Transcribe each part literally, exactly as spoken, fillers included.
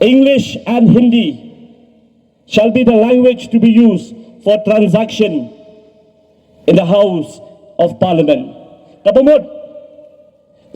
English and Hindi shall be the language to be used for transaction in the House of Parliament. Kaba mut,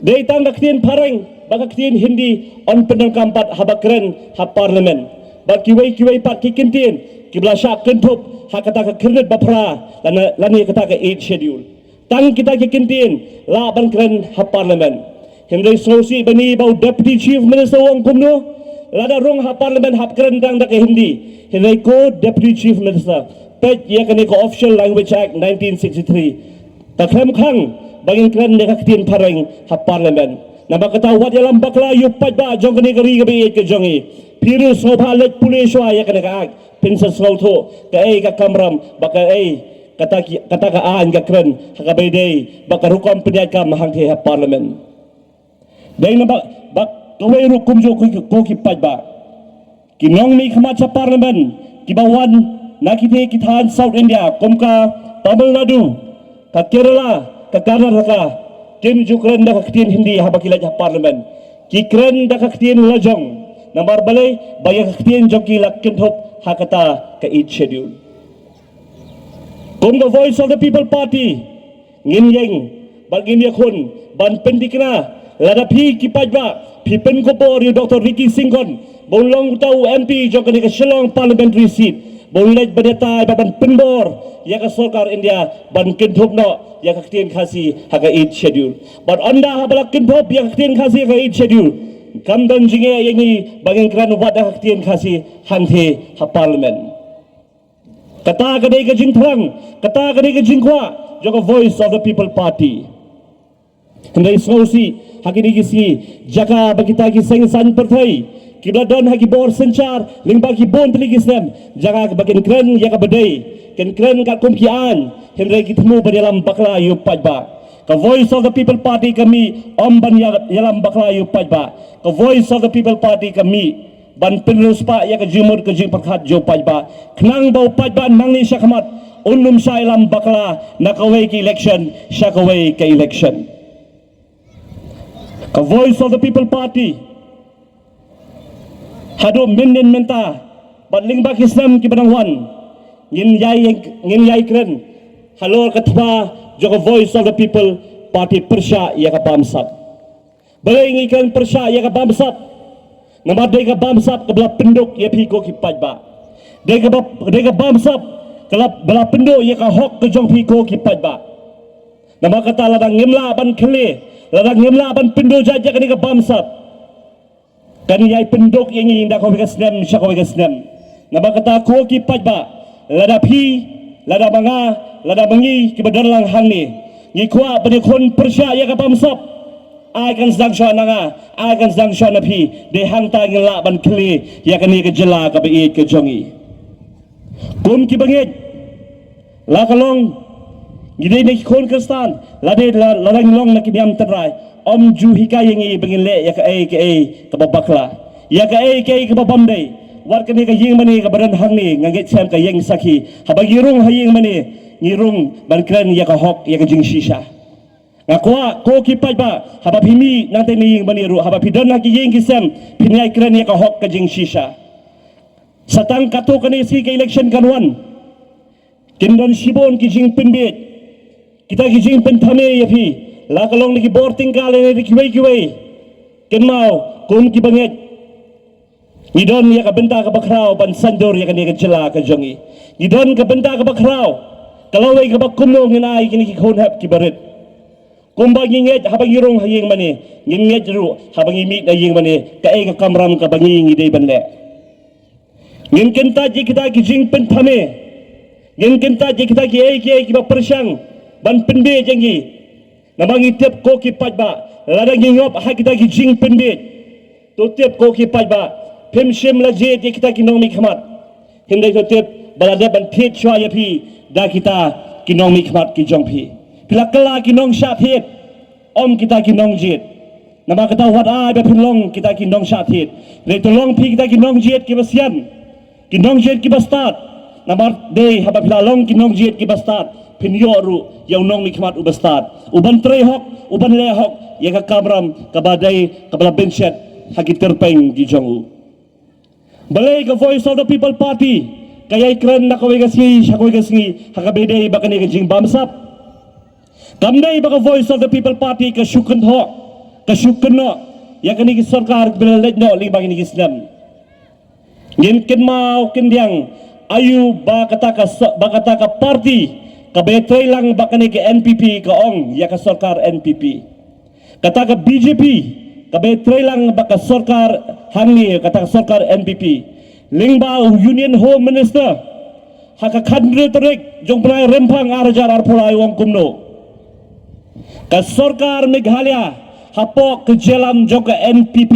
dei tang ka ktien phareng bad ka ktien Hindi yn pyndonkam pat haba kren ha Parliament. Bad kiwei kiwei pat ki kyntien kiba la shah kynthup ha kata ka kyrnit baphra lane, lane kata ka Eighth Schedule. Tang kita ki kyntien lah ban kren ha Parliament. Hynrei sngewsih bani ba u Deputy Chief Minister u ong kumno, lada rung ha Parliament hap kren tang da ka Hindi. Hynrei ko Deputy Chief Minister, peit ïa kane ka Official Language Act nineteen sixty-three. Ka khlem khang ba ngin kren ïa ka ktien phareng ha Parliament. Namar kata wat ïalam bakla ïa u paidbah jong kane ka ri kaba ïeit ka jong i. Phi ruh sngewbha leit pule shuwa ïa kane ka Act, phin sa sngewthuh kaei ka kamram bad kaei kata ki, kata ka aiñ ka kren ha kaba ïadei bad ka rukom pynïaid kam hangtei ha Parliament. Dei namar ba kawei ruh kumjuh ko ki, ko ki paidbah, ki nongmihkhmat sha Parliament kiba wan na kitei ki thaiñ South India kum ka Tamil Nadu, ka Kerala, ka Karnataka, kim ju kren da ka ktien Hindi haba ki leit ha Parliament. Ki kren da ka ktien lajong. Namar balei? Ba ïa ka ktien jong ki la kynthup ha kata ka Eighth Schedule. Kum ka Voice of the People Party, ngin ïeng bad ngin ïakhun ban pynthikna. Lada phi ki paidbah phi pynkup bor ïa u Doctor Ricky Syngkon ba un long uta u M P jong kane ka Shillong Parliamentary Seat, ba un leit ban ïatai bad ban pynbor ïa ka sorkar India ban kynthup noh ïa ka ktien Khasi ha ka Eighth Schedule. Bad ynda haba la kynthup ïa ka ktien Khasi ha ka Eighth Schedule, kam don jingeh ïa ngi ba ngin kren wat da ka ktien Khasi hangtei ha Parliament. Kata ka dei ka jingthrang, kata ka dei ka jingkwah jong ka Voice of the People Party. Hynrei sngewsih ha kine ki sngi, jaka ba kita ki seng saiñ pyrthei kiba la don ha ki bor synshar lyngba ki bun tylli ki snem, jaka ba kin kren ïa kaba dei, kin kren katkum ki aiñ, hynrei ki thmu ban ïalam bakla ïa u paidbah. Ka Voice of the People Party ka mih ym ban ïa, ïalam bakla ïa u paidbah. Ka Voice of the People Party ka mih ban pynriewspah ïa ka jingmut ka jingpyrkhat jong u paidbah, khnang ba u paidbah nangne shakhmat un ym shah ïalam bakla na kawei ka election sha kawei ka election. Ka Voice of the People Party, haduh mynnin mynta bad lyngba ki snem kiba dang wan, ngin ïai, ngin ïai kren halor ka thma jong ka Voice of the People Party pyrshah ïa ka bamsap. Balei ngi kren pyrshah ïa ka bamsap? Namar dei ka bamsap kaba la pynduk ïa phi ko ki paidbah. Dei kaba, dei ka bamsap kaba la, ba la pynduk ïa ka hok ka jong phi ko ki paidbah. Namar kata lada ngim lah ban kylli, lada ngim lah ban pynduh jait ïa kane ka bamsap, kan ïai pynduk ïa ngi da kawei ka snem sha kawei ka snem. Namar kata ko ki paidbah, lada phi, lada ma nga, lada ma ngi kiba don lang hangne, ngi kwah ban ïakhun pyrshah ïa ka bamsap, ai kan sdang shuwa na nga, ai kan sdang shuwa na phi. Dei hangta ngin lah ban kylli ïa kane ka jylla kaba ïeit ka jong ngi. Kum ki bangeit, la ka long ngi dei na ki khun Khristan, la dei la, la dang long na ki niam tynrai, ym ju hikai ïa ngi ba ngin leh ïa kaei kaei kaba bakla, ïa kaei kaei kaba bym dei. Wat kane ka ïing mane kaba don hangne, nga ngeit skhem ka ïeng sakhi, haba ngi rung ha ïing mane, ngi rung ban kren ïa ka hok, ïa ka jingshisha. Nga kwah ko ki paidbah, haba phi mih nangta na ïing mane ruh, haba phi don ha ki ïing ki sem, phin ïai kren ïa ka hok ka jingshisha. Sa tang katto katne sngi ka election kan wan, kin don shibun ki jingpynbiej, kita ki jingpynthame ïa phi, la ka long na ki bor tyngka lane na kiwei kiwei. Kynmaw kum ki bangeit, ngi don ïa ka bynta kaba khraw ban saiñdur ïa kane ka jylla ka jong ngi. Ngi don ka bynta kaba khraw, ka lawei kaba kumno ngin ai kine ki khun hep kiba rit. Kumba ngi ngeit haba ngi rung ha ïing mane, ngin ngeit ruh haba ngi mih na ïing mane, kaei ka kamram kaba ngi, ngi dei ban leh. Ngin kyntait ïa kita ki jingpynthame, ngin kyntait ïa kita kiei kiei kiba pyrshang ban pynbiej ïa ngi. Namar ngi tip ko ki paidbah, lada ngi ngop ha kita ki jingpynbiej, to tip ko ki paidbah, phim shym la jied ïa kita ki nongmihkhmat. Hynrei to tip ba la dep ban thied shuwa ïa phi da kita ki nongmihkhmat ki jong phi. Phi la kylla ki nongshah thied, ym kita ki nongjied. Namar kata wat ai ba phin long kita ki nongshah thied. Hynrei to long phi kita ki nongjied kiba sian, ki nongjied kiba stad. Namar dei haba phi la long ki nongjied kiba stad, phin ïoh ruh ïa u nongmihkhmat uba stad, uban trei hok, uban leh hok ïa ka kamram kaba dei, kaba la bynshet ha ki tyrpeng ki jong u. Balei ka Voice of the People Party ka ïai kren na kawei ka sngi sha kawei ka sngi ha kaba ïadei bad kane ka jingbamsap? Kam dei ba ka Voice of the People Party ka shu kynnoh, ka shu kynnoh ïa kane ka sorkar kaba la leit noh lyngba kine ki snem. Ngin kynmaw khyndiat aïu ba kata ka so-, ba kata ka party kaba ïatrei lang bad kane ka N P P ka ong ïa ka sorkar N P P. Kata ka B J P kaba ïatrei lang bad ka sorkar hangne, kata ka sorkar N P P, lyngba u Union Home Minister, ha ka khathynriew tarik jong u bnai Rymphang ar hajar arphew lai u ong kumno: Ka sorkar Meghalaya hapoh ka jingïalam jong ka N P P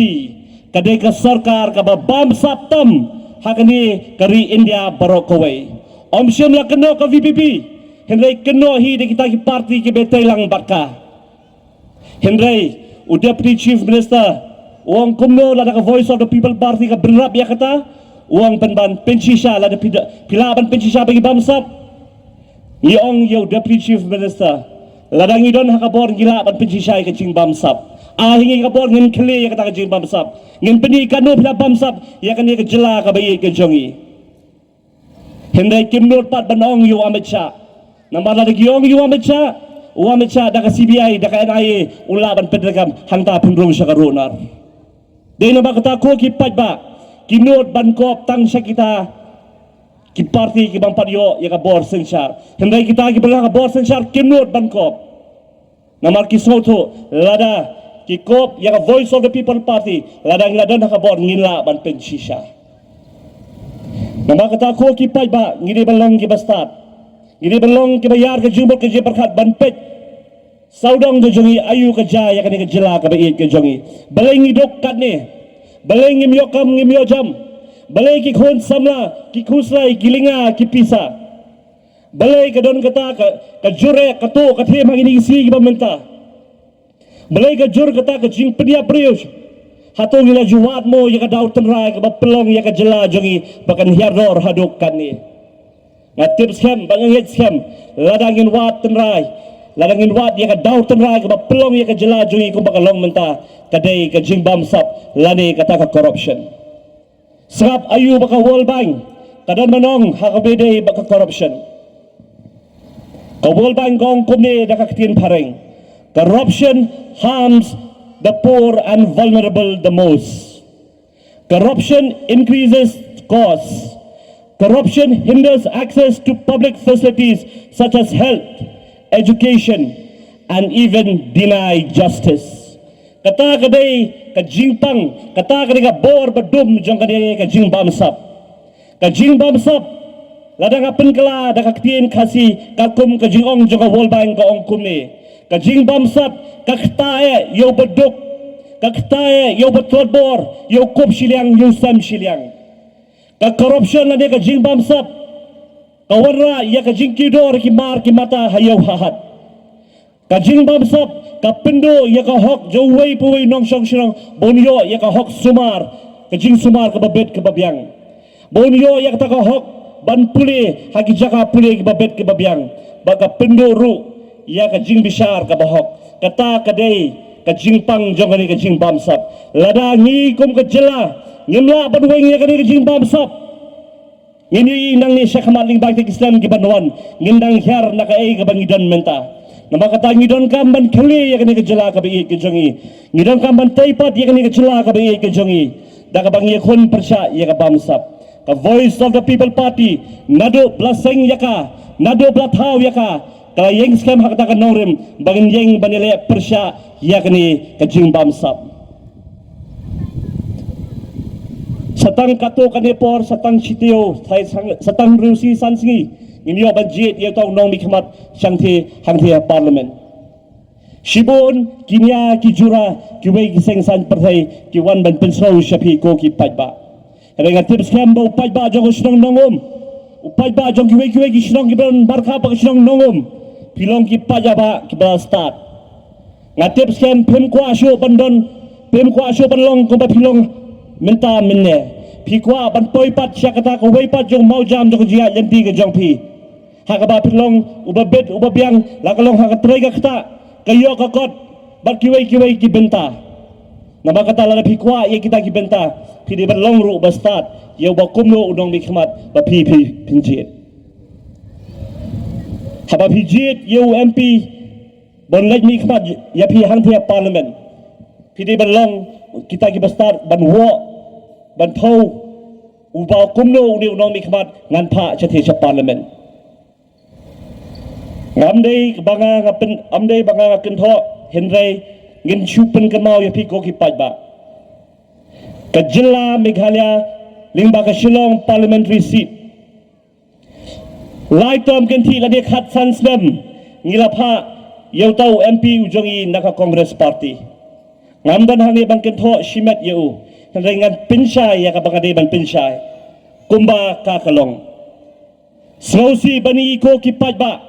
ka dei ka sorkar kaba bamsap tam ha kane ka ri India baroh kawei. Ym shym la kynnoh ka V P P, hynrei kynnoh hi da kita ki party kiba ïatrei lang bad ka. Hynrei u Deputy Chief Minister u ong kumno lada ka Voice of the People Party ka bynrap ïa kata? U ong pynban pynshisha, lada phi da-, phi lah ban pynshisha ba ngi bamsap. Ngi ong ïa u Deputy Chief Minister, lada ngi don ha ka bor ngi lah ban pynshisha ïa ka jingbamsap. Ai ha ngi ka bor ngin khlieh ïa kata ka jingbamsap. Ngin pyni katno phi la bamsap ïa kane ka jylla kaba ïeit ka jong ngi. Hynrei kim nud pat ban ong ïa u Amit Shah. Namar lada ki ong ïa u Amit Shah, u Amit Shah da ka C B I, da ka N I A u lah ban pyntreikam, hangta pynrung sha ka runar. Dei namar kata ko ki paidbah, ki nud ban kop tang sha kita ki party ki bym pat ïoh ïa ka bor synshar. Hynrei kita kiba la ka bor synshar kim nud ban kop. Namar ki sngewthuh lada ki kop ïa ka Voice of the People Party, lada ngi la don ha ka bor ngin lah ban pynshisha. Namar kata ko ki paidbah, ngi dei ban long kiba stad, ngi dei ban long kiba ïar ka jingmut ka jingpyrkhat ban peit sawdong ka jong ngi aïu ka jia ïa kane ka jylla kaba ïeit ka jong ngi. Balei ngi duk katne? Balei ngim ïoh kam, ngim ïoh jam? Balei ki khun samla, ki khuslai, ki lynga, ki pisa? Balei ka don kata ka, ka jur eh, ka tuh ka thiem ha kine ki sngi kiba mynta? Balei ka jur kata ka jingpynïap briew? Hato ngi la ju wad mo ïa ka daw tynrai kaba pynlong ïa ka jylla jong ngi ba kan hiar dor haduh katne? Nga tip skhem bad nga ngeit skhem, lada ngin wad tynrai, lada ngin wad ïa ka daw tynrai kaba pynlong ïa ka jylla jong ngi kumba ka long mynta, ka dei ka jingbamsap lane kata ka corruption. Sngap aïu ba ka World Bank ka don ban ong ha kaba ïadei bad ka corruption. Ka World Bank ka ong kumne da ka ktien phareng: "Corruption harms the poor and vulnerable the most. Corruption increases costs. Corruption hinders access to public facilities such as health, education, and even deny justice." Kata ka dei ka jingpang, kata ka dei ka bor ba dum jong ka dei ka jingbamsap. Ka jingbamsap, lada nga pynkylla da ka ktien Khasi, katkum ka jingong jong ka World Bank ka ong kumne: ka jingbamsap ka ktah eh ïa u baduk, ka ktah eh ïa u batrot bor, ïa u kup shiliang, ïa u sem shiliang. Ka corruption lane ka jingbamsap ka wanrah ïa ka jingkiew dor ki mar ki mata ha ïew ha hat. Ka jingbamsap ka pynduh ïa ka hok jong uwei pa uwei nongshong shnong ba un ïoh ïa ka hok sumar, ka jingsumar kaba bit kaba biang, ba un ïoh ïa kata ka hok ban pule ha ki jaka pule kiba bit kiba biang, bad ka pynduh ruh ïa ka jingbishar kaba hok. Kata ka dei ka jingpang jong kane ka jingbamsap. Lada ngi kum ka jylla ngim lah ban weng ïa kane ka jingbamsap, ngin ïohi nangne shakhmat lyngba kita ki snem kiban wan, ngin dang hiar na kaei kaba ngi don mynta. Namar kata ngi donkam ban khlieh ïa kane ka jylla kaba ïeit ka jong ngi. Ngi donkam ban tei pat ïa kane ka jylla kaba ïeit ka jong ngi da kaba ngi ïakhun pyrshah ïa ka bamsap. Ka Voice of the People Party, naduh ba la seng ïa ka, naduh ba la thaw ïa ka, ka la ïeng skhem ha kata ka nongrim ba ngin ïeng ban ïaleh pyrshah ïa kane ka jingbamsap. Sa tang katto katne por, sa tang shi taïew, sa tang, sa tang hynriew sngi, san sngi, ngin ïoh ban jied ïa uta u nongmihkhmat shangthie hangthie ha Parliament. Shibun ki nia ki jura, kiwei ki seng saiñ pyrthei ki wan ban pynsngew sha phi ko ki paidbah. Hynrei nga tip skhem ba u paidbah jong ka shnong Nongum, u paidbah jong kiwei kiwei ki shnong kiba don markhap bad ka shnong Nongum, phi long ki paidbah kiba la stad. Nga tip skhem phim kwah shuh ban don, phim kwah shuh ban long kumba phi long mynta mynne. Phi kwah ban poi pat sha kata kawei pat jong u mawjam jong ka jingïaid lynti ka jong phi, ha kaba phi long uba bit uba biang, la ka long ha ka trei ka ktah, ka ïoh ka kot bad kiwei kiwei ki bynta. Namar kata lada phi kwah ïa kita ki bynta, phi dei ban long ruh ba stad ïa uba kumno u nongmihkhmat ba phi phi phin jied. Haba phi jied ïa u M P ban leit mihkhmat ïa phi hangtei ha Parliament, phi dei ban long kita ki ba stad ban wad, ban thew uba kumno u dei u nongmihkhmat, ngan phah shatei sha Parliament. Ngam dei ba nga nga pyn, am dei ba nga nga kynthoh, hynrei ngin shu pynkynmaw ïa phi ko ki paidbah. Ka jylla Meghalaya lyngba ka Shillong Parliamentary Seat, lai tom kynthih lane khatsan snem ngi la phah ïa uta u M P u jong i na ka Congress Party. Ngam don hangne ban kynthoh shimet ïa u, hynrei ngan pynshai ïa kaba nga dei ban pynshai kumba ka ka long. Sngewsih ban ïohi ko ki paidbah,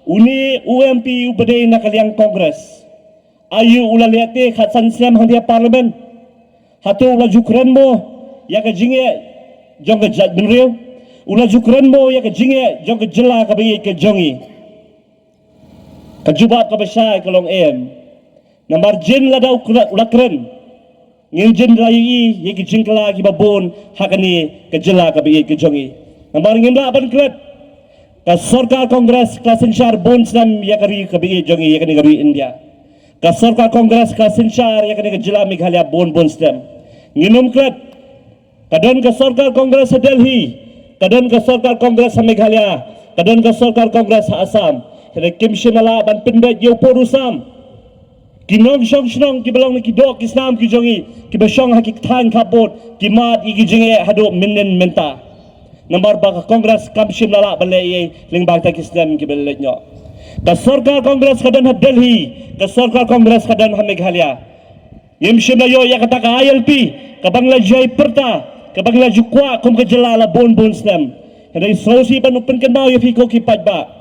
une u M P uba dei na ka liang Congress, aïu u la leh te khatsan snem hangtei ha Parliament? Hato u la ju kren mo ïa ka jingeh jong ka jaitbynriew? U la ju kren mo ïa ka jingeh jong ka jylla kaba ïeit ka jong i? Ka jubab kaba shai ka long em. Namar jin lada u kren, u la kren, ngin jin la ïohi ïa ki jingkylla kiba bun ha kane ka jylla kaba ïeit ka jong i. Namar ngim lah ban klet. Ka sorkar Congress ka la synshar bun snem ïa ka ri kaba ïeit jong i, ïa kane ka ri India. Ka sorkar Congress ka la synshar ïa kane ka jylla Meghalaya bun bun snem. Ngin ym klet. Ka don ka sorkar Congress ha Delhi, ka don ka sorkar Congress ha Meghalaya, ka don ka sorkar Congress ha Assam. Hynrei kim shym la lah ban pynbeit ïa u pud u sam. Ki nongshong shnong kiba long na ki doh ki snam ki jong i, kiba shong ha ki kthaiñ khappud, ki mad ïa ki jingeh haduh mynnin mynta. Namar ba ka Congress kam shym la lah ban leh ei ei lyngba kita ki snem kiba la leit noh. Ka sorkar Congress ka don ha Delhi, ka sorkar Congress ka don ha Meghalaya. Ngim shym la ïoh ïa kata ka I L P kaba ngi la ju pyrta, kaba ngi la ju kwah kum ka jylla la bun bun snem. Hynrei sngewsih ban pynkynmaw ïa phi ko ki paidbah.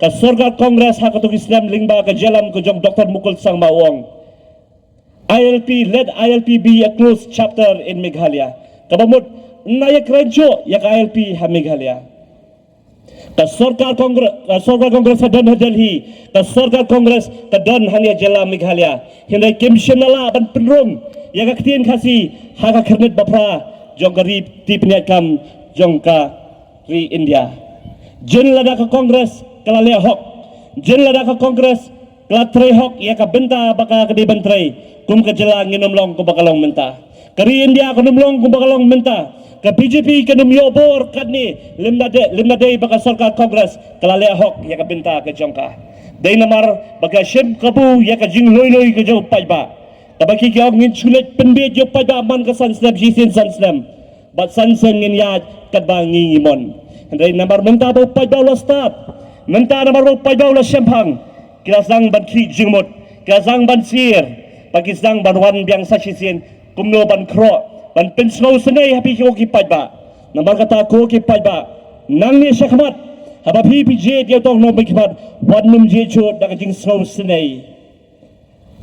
Ka sorkar Congress ha kato ki snem lyngba ka jingïalam ka jong Doctor Mukul Sangma u ong, I L P, let I L P be a closed chapter in Meghalaya. Kaba mut, ym ïa kren shuh ïa ka I L P ha Meghalaya. Ka sorkar Congress, ka sorkar Congress ka don ha Delhi, ka sorkar Congress ka don hangne ha jylla Meghalaya. Hynrei kim shym la lah ban pynrung ïa ka ktien Khasi ha ka khyrnit ba phra jong ka ri, ti pynïaid kam jong ka ri India. Jin lada ka Congress ka la leh hok, jin lada ka Congress ka la trei hok ïa ka bynta ba ka dei ban trei, kum ka jylla ngin ym long kumba ka long mynta. Ka ri India kan ym long kumba ka long mynta. Ka B J P kan ym ïoh bor katne lymda dei, lymda dei ba ka sorkar Congress ka la leh hok ïa ka bynta ka jong ka. Dei namar ba ka shim kabu ïa ka jingloi loi ka jong u paidbah. Kaba ki ong ngin shu leit pynbeit ïa u paidbah man ka san snem shisien san snem. Bad san snem ngin ïaid katba ngi ngi mon. Hynrei namar mynta ba u paidbah u la stad, mynta namar ba u paidbah u la shemphang, ki la sdang ban khih jingmut, ki la sdang ban sir, bad ki sdang ban wan biang sa shisien kumno ban khroh, ban pynsngewsynei ha phi ko ki paidbah. Namar kata ko ki paidbah, nangne shakhmat, haba phi phi jied ïa uto u nongmihkhmat, wat nym jied shuh da ka jingsngewsynei.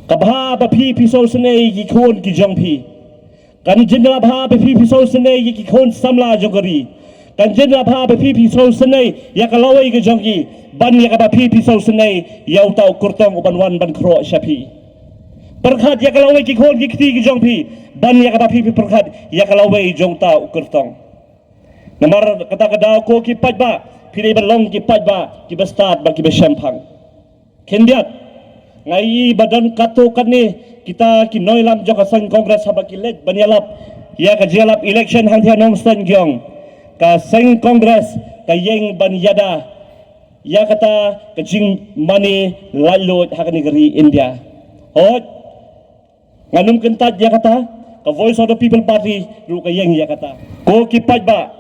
Ka bha ba phi phi sngewsynei ïa ki khun ki jong phi. Kan jin la bha ba phi phi sngewsynei ïa ki khun samla jong ka ri. Kan jin la bha ba phi phi sngewsynei ïa ka lawei ka jong ki, ban ïa kaba phi phi sngewsynei ïa uta u kyrtong uban wan ban khroh sha phi. Pyrkhat ïa ka lawei ki khun ki kti ki jong phi, ban ïa kaba phi phi pyrkhat ïa ka lawei jong uta u kyrtong. Namar kata ka daw ko ki paidbah, phi dei ban long ki paidbah kiba stad bad kiba shemphang. Khyndiat, nga i ba don katto katne kita ki nongïalam jong ka seng Congress haba ki leit ban ïalap ïa ka jingïalap election hangtei ha Nongstoiñ ki ong, ka seng Congress ka ïeng ban ïada ïa kata ka jingmane laitluid ha kane ka ri India. Hooid, ngan ym kyntait ïa kata, ka Voice of the People Party ruh ka ïeng ïa kata. Ko ki paidbah,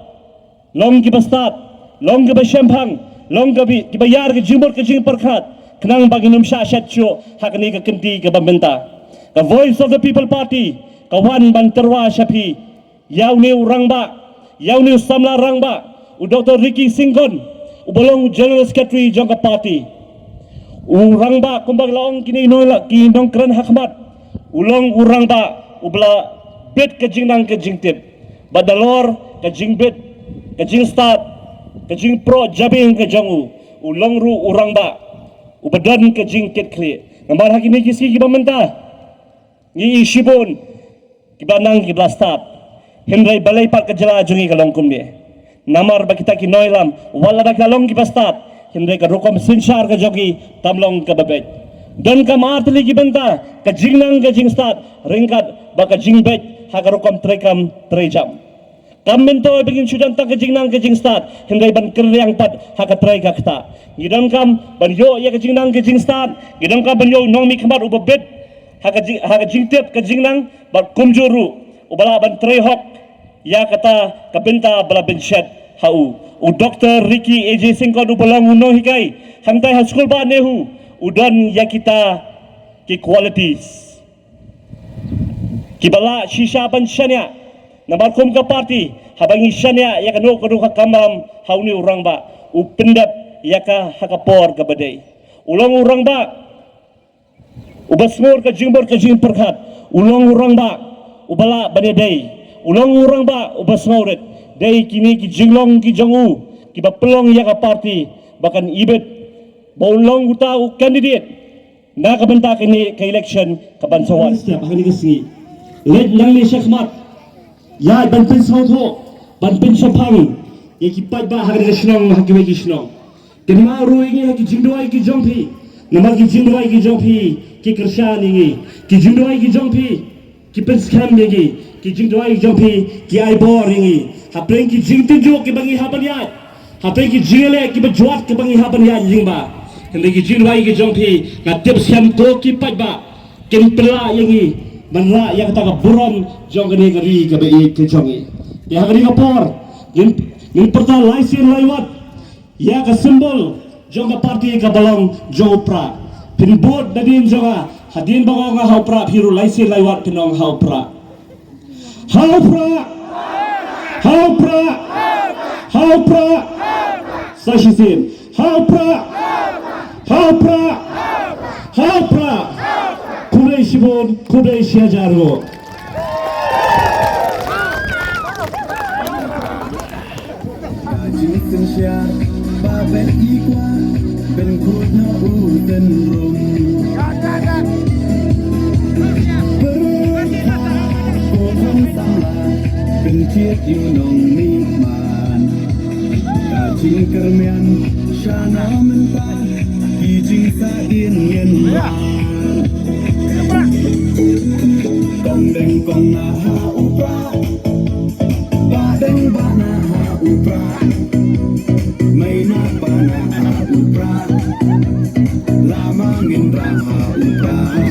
long kiba stad, long kiba shemphang, long kiba, kiba ïar ka jingmut ka jingpyrkhat, khnang ba ngin ym shah shet shuh ha kane ka kynti kaba mynta. Ka Voice of the People Party ka wan ban tyrwa sha phi ïa une u rangbah, ïa une u samla rangbah, u Doctor Ricky Syngkon, uba long u General Secretary jong ka party. U rangbah kumba la ong kine ki nong la, ki nongkren ha khmat, u long u rangbah uba la bit ka jingnang ka jingtip. Bad nalor ka jingbit, ka jingstad, ka jingproh jabieng ka jong u, u long ruh u rangbah uba don ka jingkitkhlieh. Namar ha kine ki sngi kiba mynta, Ngi i shibun kiba nang kiba stad. Hynrei balei pat ka jylla jong ngi ka long kumne? Namar ba kita ki nongïalam wat lada ki la long kiba stad, hynrei ka rukom synshar ka jong ki kam long kaba beit. Donkam ar tylli ki bynta, ka jingnang ka jingstad, ryngkat bad ka jingbeit ha ka rukom treikam treijam. Kam myntoi ba ngin shu don tang ka jingnang ka jingstad, hynrei ban kyrriang pat ha ka trei ka ktah. Ngi donkam ban ïoh ïa ka jingnang ka jingstad, ngi donkam ban ïoh u nongmihkhmat uba bit ha ka jing, ha ka jingtip ka jingnang, bad kumjuh ruh uba lah ban trei hok ïa kata ka bynta ba la bynshet ha u. U Doktor Ricky A J Syngkon uba long u nonghikai, hangtai ha skul bah NEHU, u don ïa kita ki qualities kiba lah shisha ban shaniah. Namar kum ka party, haba ngi shaniah ïa kano kano ka kamram ha une u rangbah, u pyndep ïa ka ha ka por kaba dei. U long u rangbah uba sngur ka jingmut ka jingpyrkhat, u long u rangbah uba lah ban ïadei, u long u rangbah uba sngewrit. Dei kine ki jinglong ki jong u kiba pynlong ïa ka party ba kan ibit ba u long uta u candidate na ka bynta kane ka election kaban sa wan. Step ha kane ka sngi, leit nangne shakhmat, ïa ban pynsngewthuh, ban pynshemphang ïa ki paidbah ha kane ka shnong, ha kiwei ki shnong. Kynmaw ruh ïa ngi ha ki jingduwai ki jong phi, namar ki jingduwai ki jong phi ki kyrshan ïa ngi. Ki jingduwai ki jong phi ki pynskhem ïa ngi. Ki jingduwai ki jong phi ki ai bor ïa ngi hapdeng ki jingtynjuh kiba ngi hap ban ïaid, hapdeng ki jingïaleh kiba jwat kiba ngi hap ban ïaid lyngba. Hynrei ki jingduwai ki jong phi, nga tip skhem ko ki paidbah kin pynlah ïa ngi ban rah ïa kata ka burom jong kane ka ri kaba ïeit ka jong ngi. Te ha kane ka por ngin, ngin pyrta lai sien lai wat ïa ka symbol jong ka party kaba long jong u prah. Phin bud nadien jong nga, hadien ba nga ong ha u prah, phi ruh lai sien lai wat phin ong ha u prah. Ha u prah! Ha u prah! Ha u prah! Sa shisien. Ha u prah! Ha u prah! Ha u prah! Khublei shibun, khublei shihajar nguh. Ka jingsynshar ba peit i kwah, pynkhuid noh u tynrum. Pyrkhat ko khun samla, pynkhuid ïa u nongmihkhmat. Ka jingkyrmen shano mynta, ki jingsahdien ngin wan. Kong deng kong na ha u prah. Bah deng bah na ha u prah. Mei na pa na ha u prah. Lama ngin rah ha u prah.